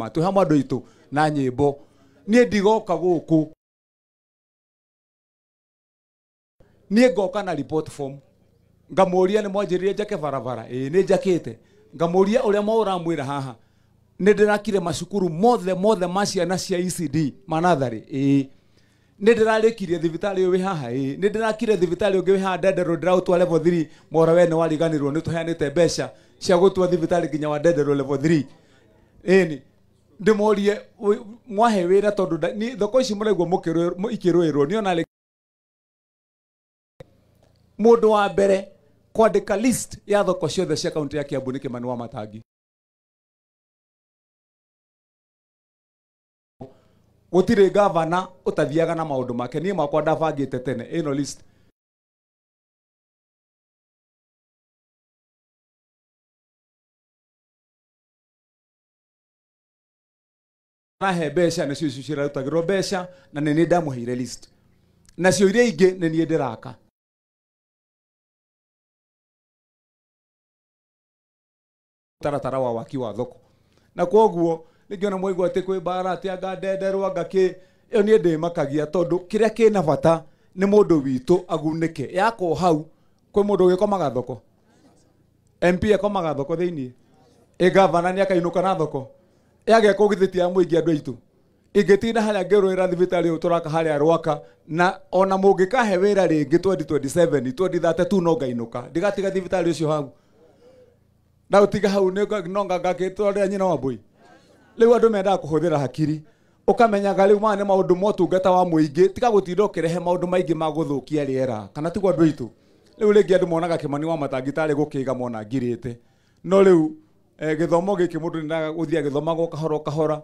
Twĩ hamwe andũ aitũ na nyĩmbo. Niĩ ndigoka gũkũ. Niĩ ngoka na report form. Ngamũria nĩ mwanjĩrire njake barabara. Ĩĩ nĩ njakĩte. Ngamũria ũrĩa ũramwĩra haha. Nĩ ndĩrakire macukuru mothe mothe ma ciana cia ECD ma natharĩ. Ĩĩ. Nĩ ndĩrarĩkirie thibitarĩ ũyũ wĩ haha. Ĩĩ. Nĩ ndĩrakire thibitarĩ ũngĩ wĩ haha Ndenderũ ndĩraũtwa level 3. Mwaura we nĩ wariganĩrwo nĩ tũheanĩte mbeca cia gũtua thibitarĩ nginya wa Ndenderũ level 3. Ĩni ndĩmorie mwahe wĩra tondũ thoko ici mũraigua ikĩrũĩrwo niĩ ona mũndũ wa mbere kwandĩka list ya thoko ciothe cia kaunti ya Kiambu nĩ Kimani wa Matangi. Gũtirĩ gavana ũtathiaga na maũndũ make. Niĩ makwa ndabangĩte tene ĩno list. Rahe mbeca nĩcio icio cirarutagĩrwo mbeca na nĩ niĩ ndamũheire list. Nacio iria ingĩ nĩ niĩ ndĩraka. Taratara wa waki wa thoko. Na kwoguo nĩngĩona mwaigua atĩ kwĩ mbara atĩ anga Ndenderwo anga kĩ, ĩyo niĩ ndĩmakagia tondũ kĩrĩa kĩna bata nĩ mũndũ witũ agunĩke. Yakwo hau kwĩ mũndũ ũgĩkomaga thoko. MP akomaga thoko thĩiniĩ. Ĩ gavana nĩ akainũka na thoko. Yagekwo githĩ ti ya mũingĩ andũ aitũ. Ingĩtinda harĩa ngĩrũĩra thibitarĩ ũyũ tũraka harĩa Rwaka na ona mũngĩkahe wĩra rĩngĩ 2027, 2032 no ngainũka. Ndigatiga thibitarĩ ũcio hau. Ndaũtiga hau no ngangakĩtwarĩra nyina wa mbũi. Rĩu andũ mendaga kũhũthĩra hakiri. Ũkamenyaga rĩu maya nĩ maũndũ ma ũtungata wa mũingĩ, tiga gũtinda ũkĩrehe maũndũ maingĩ ma gũthũkia rĩera. Kana tiguo andũ aitũ? Rĩu rĩngĩ andũ monaga Kimani wa Matangi tarĩ gũkĩga mona ngirĩte. No rĩu gĩthomo gĩkĩ mũndũ nĩendaga gũthiĩ agĩthomaga o kahora o kahora,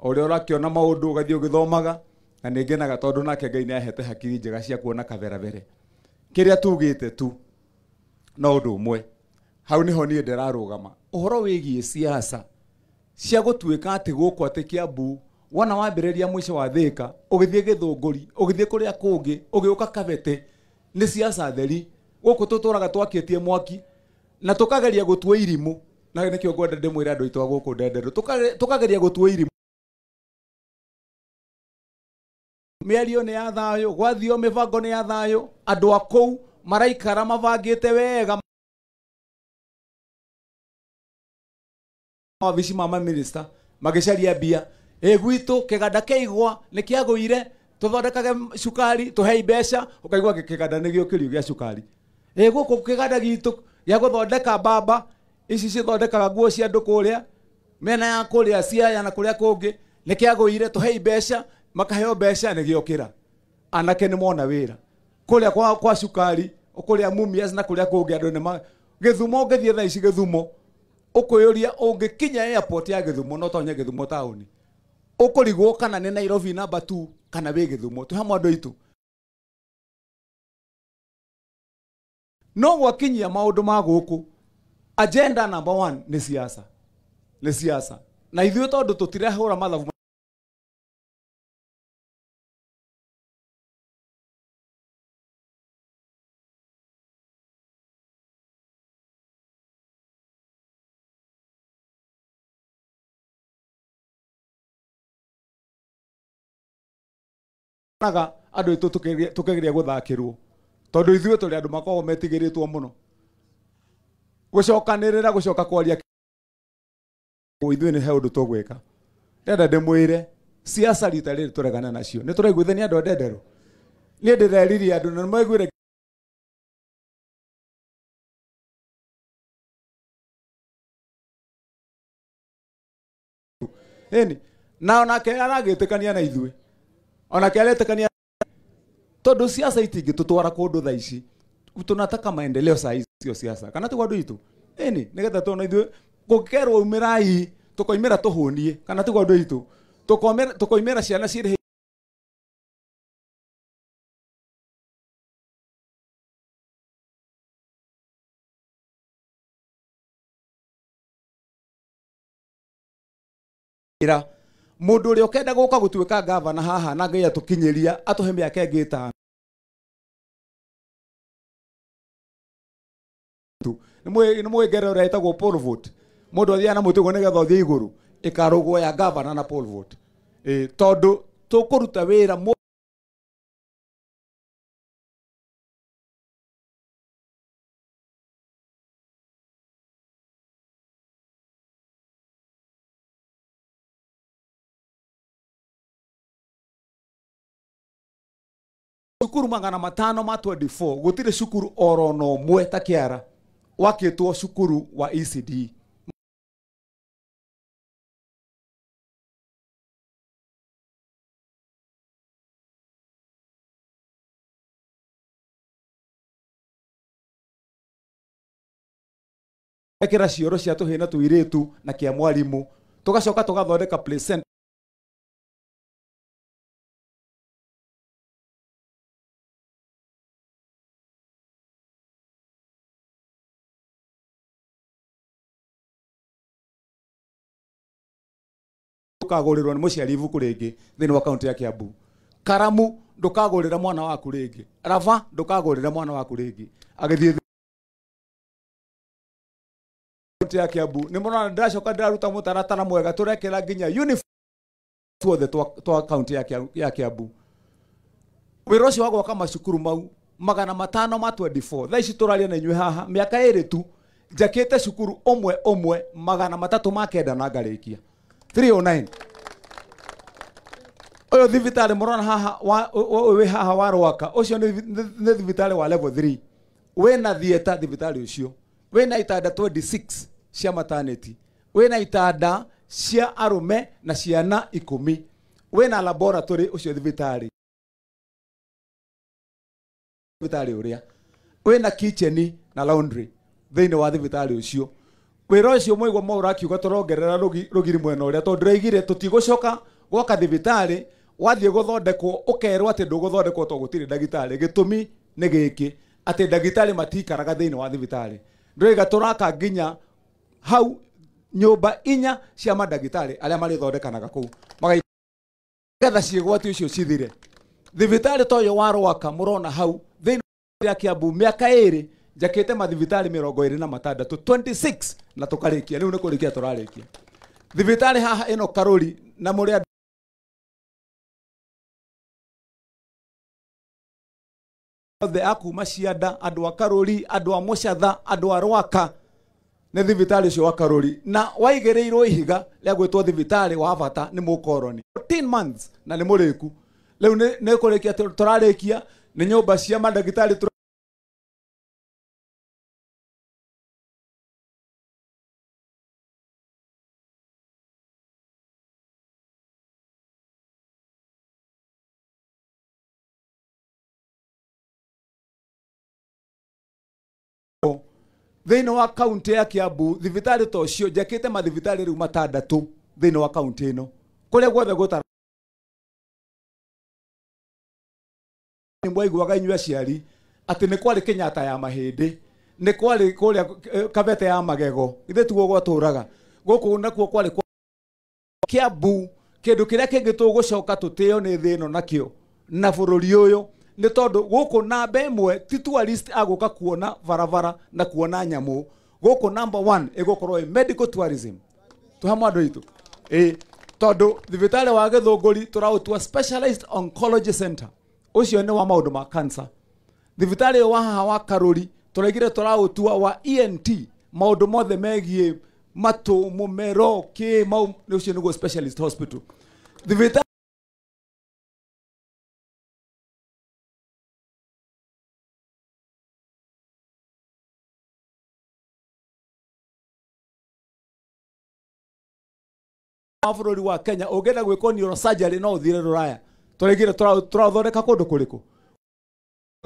ũrĩa ũrakĩona maũndũ ũgathiĩ ũgĩthomaga, na nĩ ngenaga tondũ nake Ngai nĩ ahete hakiri njega cia kuona kaberabere. Kĩrĩa tugĩte tu no ũndũ ũmwe. Hau nĩho niĩ ndĩrarũgama. Ũhoro wĩgiĩ siasa cia gũtuĩka atĩ gũkũ atĩ Kiambu wona wambĩrĩria mũico wa Thĩka ũgĩthiĩ Gĩthũngũri ũgĩthiĩ kũrĩa kũngĩ ũgĩũka Kabete nĩ siasa theri. Gũkũ tũtũraga twakĩtie mwaki na tũkageria gũtua irimũ. Na nĩkĩo ngwenda ndĩmwĩre andũ aitũ a gũkũ Ndenderũ, tũkageria gũtua irimũ. Mĩario nĩ ya thayũ, gwathio mĩbango nĩ ya thayũ, andũ a kũu maraikara mabangĩte wega. Mawabici ma maminista magĩcaria mbia. Ĩ gwitũ kĩganda kĩa igwa nĩ kĩagũire, tũthondekage cukari, tũhei mbeca, ũkaigua kĩganda nĩ gĩũkĩrio gĩa cukari. Ĩ gũkũ kĩganda gitũ gĩa gũthondeka mbamba, ici cithondekaga nguo cia andũ kũrĩa mĩena ya kũrĩa Siaya na kũrĩa kũngĩ, nĩ kĩagũire, tũhei mbeca, makaheo mbeca nĩ gĩokĩra. Anake nĩ mona wĩra. Kũrĩa kwa cukari, kũrĩa Mumias na kũrĩa kũngĩ andũ nĩ Gĩthumo ũngĩthiĩ thaa ici Gĩthumo, ũkwĩyũria ũngĩkinya airport ya Gĩthumo no tonye Gĩthumo taũni. Ũkũrigwo kana nĩ Nairobi number 2 kana wĩ Gĩthumo. Twĩ hamwe andũ aitũ. No gwakinyia maũndũ ma gũkũ, agenda number 1 nĩ siasa. Nĩ siasa. Na ithuĩ tondũ tũtirahũra mathabu naga andũ aitũ tũkĩgeria gũthakĩrwo tondũ ithuĩ tũrĩ andũ makoragwo metigĩrĩtwo mũno gũcokanĩrĩra gũcoka kwaria ithuĩ nĩ he ũndũ tũgwĩka. Ndĩrenda ndĩmwĩre siasa rita rĩrĩ tũregane nacio. Nĩ tũraiguithania andũ a Ndenderũ. Niĩ ndĩreririe andũ na nĩmaiguire Ĩni, na onake aragĩtĩkania na ithuĩ. Onake aretĩkania tondũ siasa itingĩtũtwara kũndũ thaa ici. Tunataka maendeleo saa hizi, sio siasa. Kana tiguo andũ aitũ? Ĩni, nĩgetha tuona ithuĩ gũkerwo umĩrai, tũkoimĩra tũhũnie. Kana tiguo andũ aitũ? Tũkoimĩra ciana cirĩ Mũndũ ũrĩa ũkenda gũka gũtuĩka gavana haha na Ngai atũkinyĩria atũhe mĩaka ĩngĩ ĩtano. Nĩ mũĩ ngero ĩrĩa ĩtagwo pole vault. Mũndũ athiaga na mũtĩ ũguo nĩgetha ũthiĩ igũrũ. Ĩkarũgwo ya gavana na poll vote. Tondũ tũkũruta wĩra cukuru 524 gũtirĩ cukuru oro na ũmwe ta Kĩara wakĩtwo cukuru wa ECD. Ekĩra cioro cia tũhĩĩ na tũirĩtu na kĩa mwarimũ, tũgacoka tũgathondeka play center. Ndũkagũrĩrwo nĩ mũciari ibuku rĩngĩ thĩinĩ wa kaunti ya Kiambu. Karamu ndũkagũrĩra mwana waku rĩngĩ. Raba ndũkagũrĩra mwana waku rĩngĩ. Agĩthiĩ kaunti ya Kiambu nĩ mũrona ndĩracoka ndĩraruta mũtaratara mwega tũrekĩra nginya uniform tuothe twa kaunti ya Kiambu. Wĩra ũcio wa gwaka macukuru mau 524 thaa ici tũraria na inyuĩ haha mĩaka 2 tu njakĩte cukuru ũmwe ũmwe 309 na ngarĩkia 309. Ũyũ thibitarĩ mũrona haha wĩ haha wa Rwaka, ũcio nĩ thibitarĩ wa level 3. Wĩna theatre thibitarĩ ũcio, wĩna itanda 26 cia maternity, wĩna itanda cia arũme na ciana 10, wĩna laboratory ũcio thibitarĩ ũrĩa, wĩna kitchen na laundry thĩinĩ wa thibitarĩ ũcio. Wĩra ũcio mwaigua mau ũrakiuga tũrongerera rũgiri mwena ũrĩa, tondũ ndĩraigire tũtigũcoka gwaka thibitarĩ wathiĩ gũthondekwo ũkerwo atĩ ndũgũthondekwo tondũ gũtirĩ ndagĩtarĩ. Gĩtũmi nĩ gĩkĩ atĩ ndagĩtarĩ matikaraga thĩinĩ wa thibitarĩ. Ndĩraiga tũraka nginya hau nyũmba 4 cia mandagĩtarĩ arĩa marĩthondekanaga kũu, magagetha ciĩgwati ũcio cithire. Thibitarĩ ta ũyũ wa Rwaka mũrona hau thĩinĩ ya Kiambu mĩaka 2 njakĩte mathibitarĩ 26 26 na tũkarĩkia. Rĩu nĩ kũrĩkia tũrarĩkia thibitarĩ haha ĩno Karũri na mũrĩa othe a kuma Cianda, andũ a Karũri, andũ a Mũcatha, andũ a Rwaka, nĩ thibitarĩ ũcio wa Karũri na waigĩrĩirwo ihiga rĩa gwĩtwo thibitarĩ wa bata nĩ mũkoroni 14 months na nĩ mũrĩku. Rĩu nĩ kũrĩkia tũrarĩkia nĩ nyũmba cia mandagĩtarĩ thĩinĩ wa kaunti ya Kiambu. Thibitarĩ ta ũcio njakĩte mathibitarĩ rĩu 6 thĩinĩ wa kaunti ĩno kũrĩa guothe gũtara. Nĩ mwaiguaga inyuĩ aciari atĩ nĩ kwarĩ Kenyatta ya mahĩndĩ, nĩ kwarĩ kũrĩa Kabete ya magego, ithe tiguo gwatũraga gũkũ nakuo kwarĩ Kiambu. Kĩndũ kĩrĩa kĩngĩ tũgũcoka tũtĩo nĩ thĩ ĩno nakĩo na bũrũri ũyũ nĩ tondũ gũkũ namba 1 ti tourist agũka kuona barabara na kuona nyamũ. Gũkũ number 1 ĩgũkorwo ĩ medical tourism. Tũhamwe andũ aitũ tondũ thibitarĩ wa Gĩthũngũri tũraũtua specialized oncology center, ũcio nĩ wa maũndũ ma cancer. Thibitarĩ wa haha wa Karũri tũraigire tũraũtua wa ENT, maũndũ mothe megiĩ matũ, mũmero, kĩ mau, ũcio nĩguo specialist hospital. Thibitarĩ wa bũrũri wa Kenya ũngĩenda gwĩkwo neurosurgery no ũthire Rũraya. Tũraigire tũrathondeka kũndũ kũrĩkũ.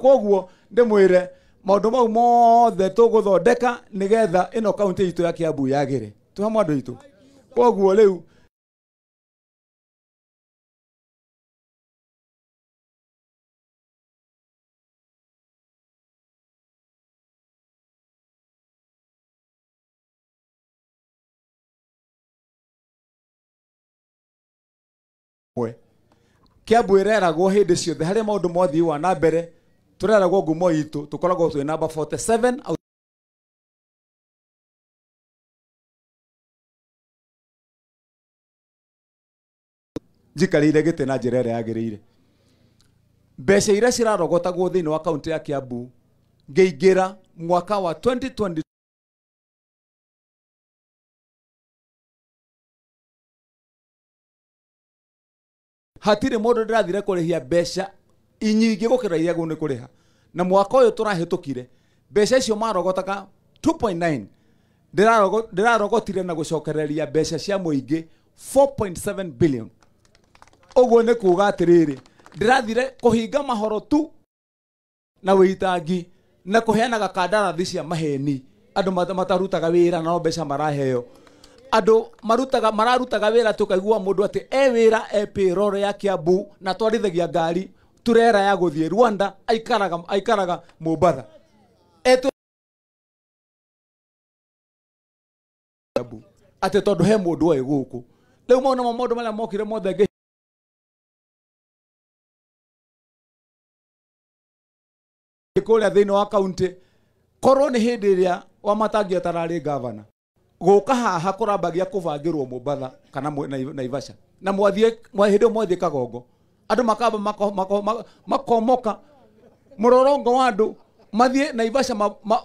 Koguo ndĩmwĩre maũndũ mau mothe tũgũthondeka nĩgetha ĩno kaunti itũ ya Kiambu yagĩre. Twĩ hamwe andũ aitũ. Koguo rĩu Kiambu ĩreragwo hĩndĩ ciothe harĩa maũndũ mothiĩ wa na mbere tũreragwo ngumo itũ tũkoragwo twĩ namba 47 out Njikarĩire gĩtĩ na njĩra ĩrĩa yagĩrĩire. Mbeca iria cirarogotagwo thĩinĩ wa kaunti ya Kiambu ngĩingĩra mwaka wa 2020 hatirĩ mũndũ ndĩrathire kũrĩhia mbeca inyingĩ gũkĩra iria nĩ kũrĩha. Na mwaka ũyũ tũrahĩtũkire mbeca icio marogotaga 2.9 ndĩrarogotire na gũcokereria mbeca cia mũingĩ 4.7 billion. Ũguo nĩ kuga atĩrĩrĩ, ndĩrathire kũhinga mahoro tu na wĩitangi na kũheanaga kandarathi cia maheni andũ matarutaga wĩra na mbeca maraheo. Andũ mararutaga wĩra tukaigua mũndũ atĩ e wĩra e payroll ya Kiambu na twarithagia ngari turera ya gũthiĩ Rwanda, aikaraga Mombatha. Atĩ tondũ he mũndũ oĩ gũkũ. Rĩu mau nĩmo maũndũ marĩa mokire mothe kũrĩa thĩinĩ wa kaunti. Korwo nĩ hĩndĩ ĩrĩa Wamatangi atararĩ gavana, gũka haha kũrambagia kũbangĩrwo Mombatha kana Naivasha, na mwathiĩ hĩndĩ ĩyo mwathiĩ Kagongo, andũ makamba makomoka mũrorongo wa andũ mathiĩ Naivasha,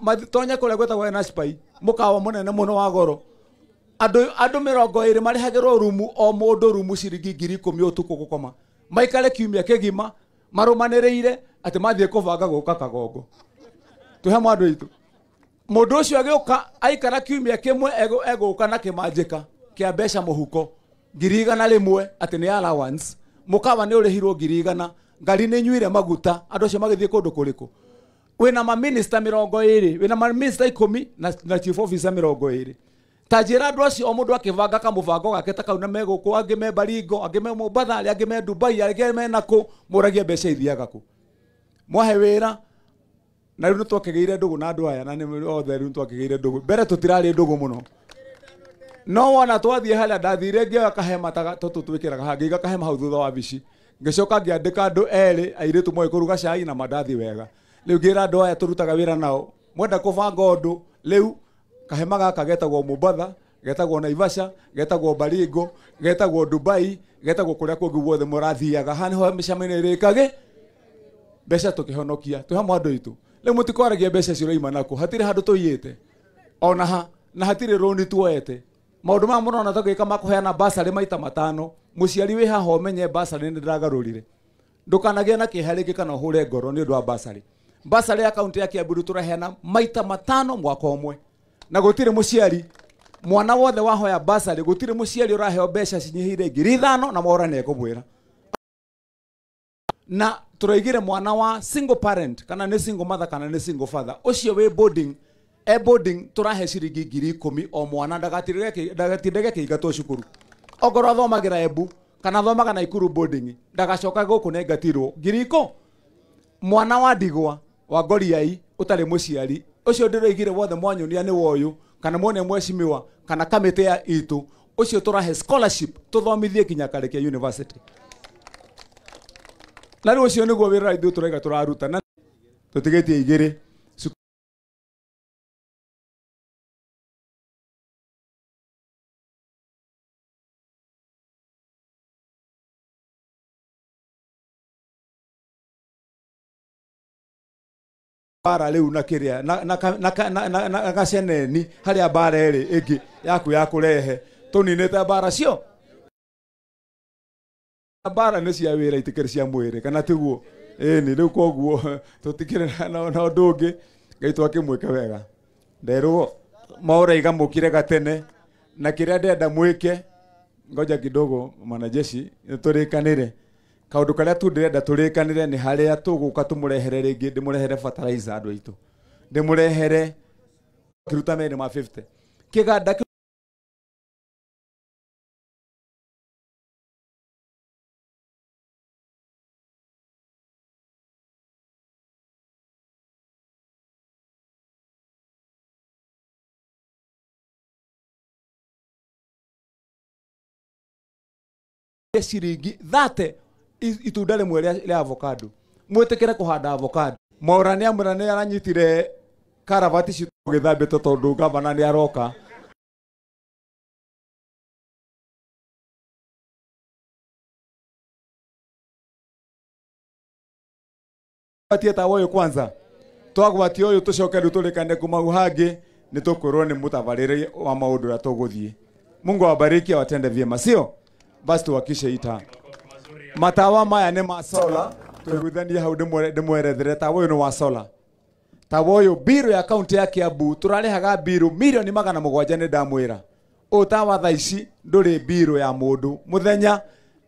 matonye kũrĩa gwĩtagwo Enaspai, mũkawa mũnene mũno wa goro. Andũ 20 marĩhagĩrwo rumu, o mũndũ rumu ciringi 10,000 ũtukũ gũkoma, maikare kiumia kĩgima marũmanĩrĩire atĩ mathiĩ kũbanga gũka Kagongo. Twĩ hamwe andũ aitũ. Mũndũ ũcio agĩũka aikara kiumia kĩmwe egũka na kĩmanjĩka kĩa mbeca mũhuko 100,000 atĩ nĩ allowance. Mũkawa nĩ ũrĩhirwo 100,000, ngari nĩ nyuire maguta, andũ acio magĩthiĩ kũndũ kũrĩkũ? Wĩna maminista 20, wĩna maminista 10 na chief officer 20. Ta njĩra andũ acio o mũndũ akĩbanga kamũbango gake ta kau, na me gũkũ, angĩ me Baringo, angĩ me Mombatha, arĩa angĩ me Dubai, arĩa me nakũ, mũragie mbeca ithiaga kũ? Mwahe wĩra. Na rĩu nĩtwakĩgĩire ndũgũ na andũ aya, na nĩ othe rĩu nĩtwakĩgĩire ndũgũ. Mbere tũtirarĩ ndũgũ mũno, no wona twathiĩ harĩa ndathire ngĩoya kahema tũtũ twĩkĩraga haha, ngĩiga kahema hau thutha wa wabici, ngĩcoka ngĩandĩka andũ erĩ airĩtu moĩ kũruga cai na mandathi wega. Rĩu ngĩra andũ aya tũrutaga wĩra nao, mwenda kũbanga ũndũ, rĩu kahema gaka getagwo Mombatha, getagwo Naivasha, getagwo Baringo, getagwo Dubai, getagwo kũrĩa kũngĩ guothe mũrathiaga. Haha nĩho mĩcemanio ĩrĩkagĩ mbeca tũkĩhonokia. Twĩ hamwe andũ aitũ. Rĩu mũtikwaragia mbeca ciroima nakũ, hatirĩ handũ tũiyĩte ona ha, na hatirĩ rũni tuoete. Maũndũ maya mũrona tũgĩka ma kũheana basarĩ maita 5, mũciari wĩ haha ũmenye basarĩ nĩ ndĩragarũrire. Ndũkanagĩe na kĩeha rĩngĩ kana ũhũre ngoro nĩ ũndũ wa basarĩ. Basarĩ ya kaunti ya Kiambu tũraheana maita 5 mwaka ũmwe, na gũtirĩ mũciari mwana wothe wahoya basarĩ, gũtirĩ mũciari ũraheo mbeca cinyihĩire 5,000 na mwaũra nĩ ekũmwĩra. Na tũraigire mwana wa single parent kana nĩ single mother kana nĩ single father ũcio wĩ boarding, e boarding tũrahe ciringi 10,000 o mwana, ndagatindage kĩingatwo cukuru. Ongorwo athomagĩra Embu kana athomaga Naikuru boarding, ndagacoka gũkũ nĩaingatirwo 10,000. Mwana wa ndigwa wa ngoriai ũtarĩ mũciari ũcio ndĩroigire wothe mwanyonia nĩ woyũ kana mwone mheshimiwa kana kamĩtĩ ya itũ, ũcio tũrahe scholarship tũthomithie kinya karĩkia university. Na rĩu ũcio nĩguo wĩra ithuĩ tũraiga tũraruta, na tũtigĩtie 2. Bara rĩu na kĩrĩa na gaceneni harĩa bara ĩrĩ ĩngĩ yaku ya kũrehe tũninĩte bara cio. Bara nĩ cia wĩra itikĩrĩ cia mwĩrĩ kana tiguo? Ĩni rĩu koguo tũtikĩrĩ na ũndũ ũngĩ. Ngai twakĩmwĩke wega. Nderwo maũraiga mũkire gatene, na kĩrĩa ndĩrenda mwĩke, ngoja kidogo mwanajeshi, nĩtũrĩkanĩre kaũndũ karĩa tu ndĩrenda tũrĩkanĩre nĩ harĩa tũgũka tũmũrehere rĩngĩ, ndĩmũrehere fertilizer andũ aitũ, ndĩmũrehere kĩruta merĩ ma 50 kĩganda ciringi 30 itunda rĩmwe rĩa avocado. Mwĩtĩkĩre kũhanda avocado. Mwaũra nĩ amwĩra nĩ aranyitire karavati citũ gĩthambĩte tondũ gavana nĩ aroka. Atie tawa ũyũ kwanza twagwatia ũyũ tũcoke rĩu tũrĩkane kuma hau hangĩ nĩ tũkwĩrwo nĩ mũtabarĩre wa maũndũ ũrĩa tũgũthiĩ. Mungu awabariki awatende vyema, sio? Basi tuwakishe hii taa. Matawa maya nĩ ma sola, tũiguithanie hau ndĩmwerethere tawa ũyũ nĩ wa sola. Tawa ũyũ mbirũ ya kaunti ya Kiambu tũrarĩhaga mbirũ milioni 700 nĩ ndamwĩra. Ũyũ tawa thaa ici ndũrĩ mbirũ ya mũndũ. Mũthenya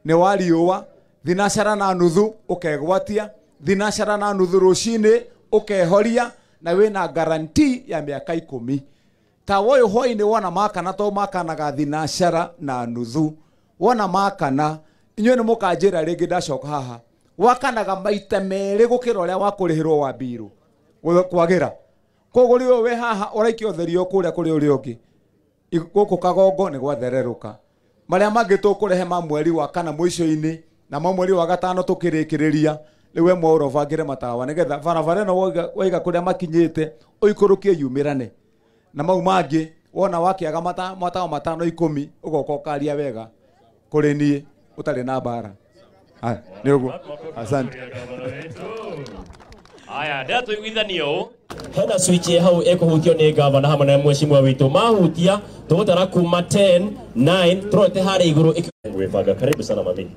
nĩ wa riũa, 4:30 ũkegwatia, 4:30 rũcinĩ ũkehoria na wĩna guarantee ya mĩaka 10. Tawa ũyũ hwainĩ wona makana to makanaga 4:30 wona makana inyuĩ nĩ mũkanjĩra rĩngĩ ndacoka haha wakanaga maita merĩ gũkĩra ũrĩa wakũrĩhĩrwo wa mbirũ kwagĩra. Koguo rĩu wĩ haha ũraikia ũtheri o kũrĩa kũrĩ ũrĩa ũngĩ. Gũkũ Kagongo nĩ gwathererũka. Marĩa mangĩ tũkũrehe ma mweri wa kana mũico-inĩ na ma mweri wa gatano tũkĩrĩkĩrĩria rĩu we mwaũra ũbangĩre matawa nĩgetha barabara ĩno waiga kũrĩa makinyĩte ũikũrũkie yumĩrane na mau mangĩ wona wakĩaga matawa 5 10 ũgoka ũkaria wega kũrĩ niĩ ũtarĩ na mbara. Haya, nĩ ũguo. Asante. Aya, ndĩratũiguithania ũũ. Hena switch ĩ hau ĩkũhutio nĩ gavana hamwe na mheshimiwa witũ mahutia tũgũtara kuma 10 9 tũrorete harĩa igũrũ. Gwĩbanga. Karibu sana mami.